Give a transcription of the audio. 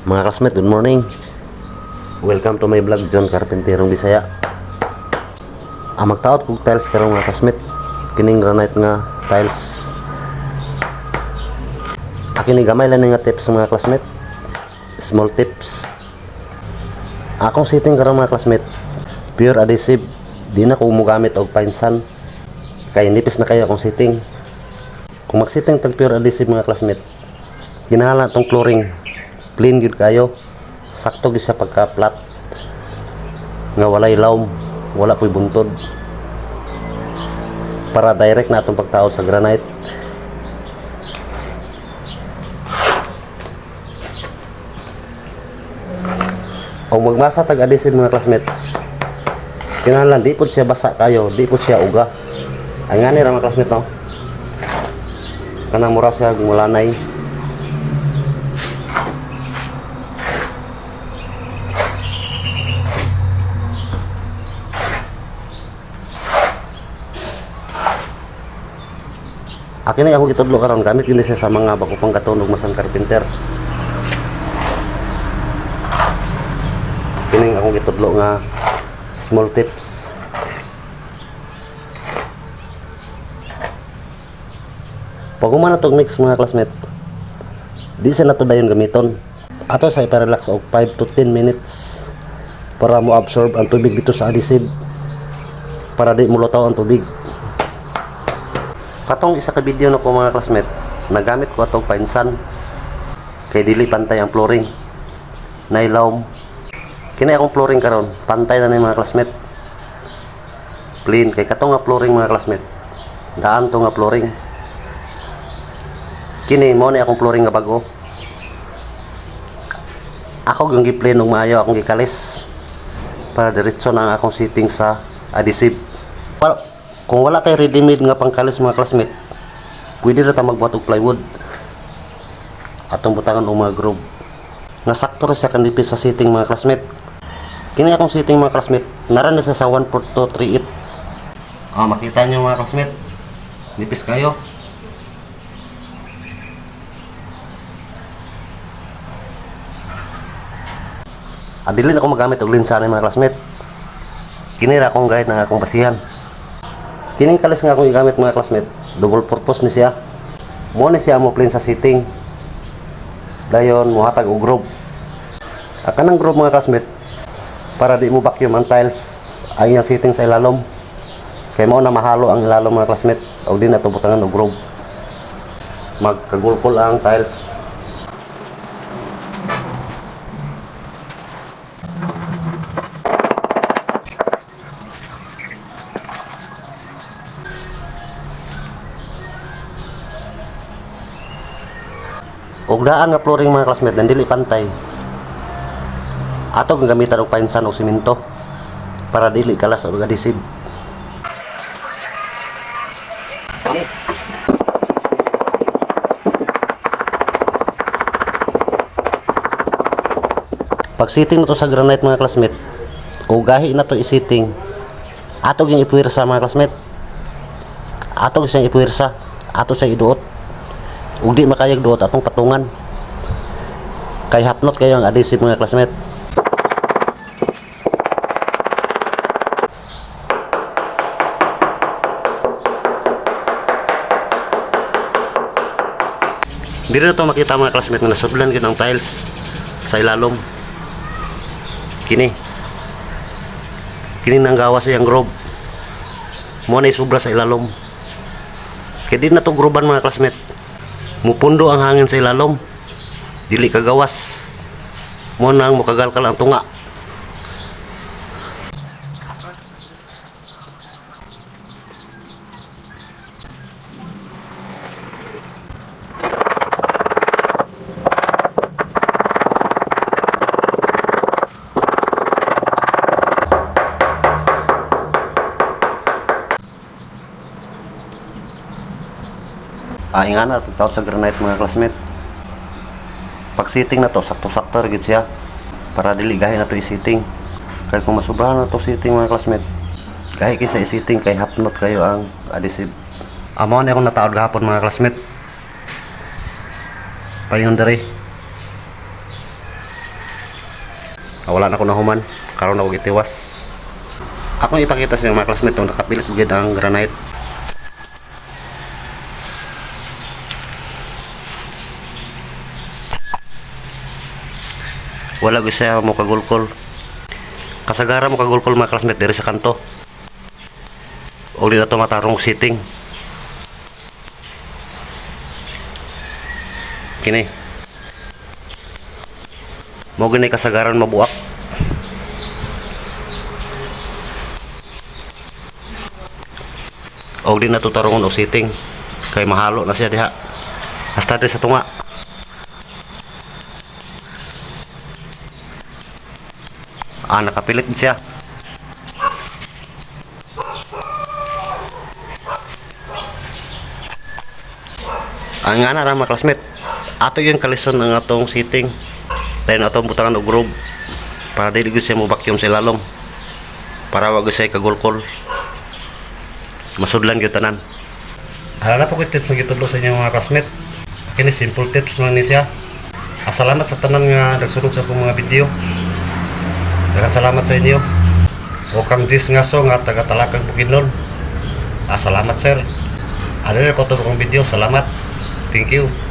Mga classmate, good morning. Welcome to my vlog, John Carpenterong Bisaya. Ang magtaot kog tiles karon, mga classmate. Kining granite nga tiles. Akin ni gamay lang ni nga tips, mga classmate. Small tips. Akong setting karon, mga classmate. Pure adhesive. Di na ko mogamit og pine sand. Kay nipis na kayo akong setting. Kung mag-setting tag pure adhesive, mga classmate, kinahanglan tong flooring plain gyud kayo, sakto gyud siya pagka flat nga walay lawm, wala po'y buntod, para direct na atong pagtaod sa granite. O magmasa tag adhesive, mga classmate, kinahanglan di pod siya basa kayo, di pod siya uga. Ay ngani ra, mga classmate, no, kanang mura siya mulanay. Akin na ako gitudlo karon, gamit gini siya sa mga bago pang katunog masang carpenter. Kining akong gitudlo nga small tips. Pag human na tog mix, mga classmate, di sa nato dayon gamiton. Ato sa ipa-relax og 5 to 10 minutes para mo absorb ang tubig dito sa adhesive, para di mulutaw ang tubig. Katong isa ka video na ko, mga classmate, nagamit ko atong painsan kay dili pantay ang flooring. Nailawm. Kini akong flooring karon, pantay na ni, mga classmate. Plain kay katong nga flooring, mga classmate. Daan to nga flooring. Kini mo ni akong flooring nga bago. Ako gyung gi-plain og maayo, akong gikalis para diretso na ang akong setting sa adhesive. Kung wala kay ready made nga pangkalis, mga classmate, pwede ra ta magbuhat og plywood. Atong butangan og mga groove. Nga sakto ra siya kanipis sa setting, mga classmate. Kini akong setting, mga classmate, nara ni siya sa 1.238. Ah, makita niyo, mga classmate. Nipis kayo. Ah, dili na ako magamit og linsa ni, mga classmate. Kini ra akong guide ng akong basihan. Kining kalis nga akong gigamit, mga classmate, double purpose ni siya. Mo ni siya mo plain sa setting. Dayon mohatag og groove. Ah, kanang groove, mga classmate, para di mo vacuum ang tiles ang iyang setting sa ilalom. Kay mao na mahalo ang ilalom, mga classmate, og di na to butangan og groove. Magkagulkol ang tiles. Og daan nga flooring, mga classmate, nang dili pantay. Ato ang gamitan og painsan o simento para dili kalas og adhesive. Pag sitting to sa granite, mga classmate, o gahi na to i-sitting, ato ging ipuwersa, mga classmate. Ato siyang ipuwersa, ato siyang iduot. Ug di makayag duot, atong patungan. Kay hapnot kayo ang adhesive, mga classmate. Diri na to makita, mga classmate, nga nasudlan gyud ang tiles sa ilalom. Kini. Kini nang gawa sa iyang groove. Mo na sobra sa ilalom. Kay di na to gruban, mga classmate. Mupundo ang hangin sa ilalom. Dili kagawas. Mo nang mukagalkal ang tunga. Ah, ingana pagtaod sa granite, mga classmate. Pag sitting na to, sakto-sakto ra gid siya para dili gahi na to i-sitting. Kay kung masubrahan na to sitting, mga classmate, gahi kay sa i-sitting kay hapnot kayo ang adhesive. Amo ni akong nataod gahapon, mga classmate. Payon diri. Ah, wala na ko nahuman. Karon na ko gitiwas. Akong ipakita sa inyo, mga classmate, kung nakapilit gid ang granite. Wala gyud siya mo kagulkol. Kasagara mo kagulkol, mga classmate, diri sa kanto. O di na to matarong sitting. Kini. Mo gani kasagaran mabuak. Og di na to tarongon og sitting kay mahalo na siya diha. Hasta diri sa tunga. Ah, nakapilit siya. Ang nga na ra, mga classmate. Ato yung kalison ang atong sitting. Then atong butangan og groove para dili gyud siya mo vacuum sa ilalom. Para wa gyud siya kagulkol. Masudlan gyud tanan. Hala na po ko tips nga gitudlo sa inyo, mga classmate. Kini simple tips lang ni siya. Ah, salamat sa tanan nga nagsunod sa akong mga video. Daghang salamat sa inyo. O kang Jis nga so nga taga Talakag, Bukidnon. Ah, salamat, sir. Ano na ko to akong video. Salamat. Thank you.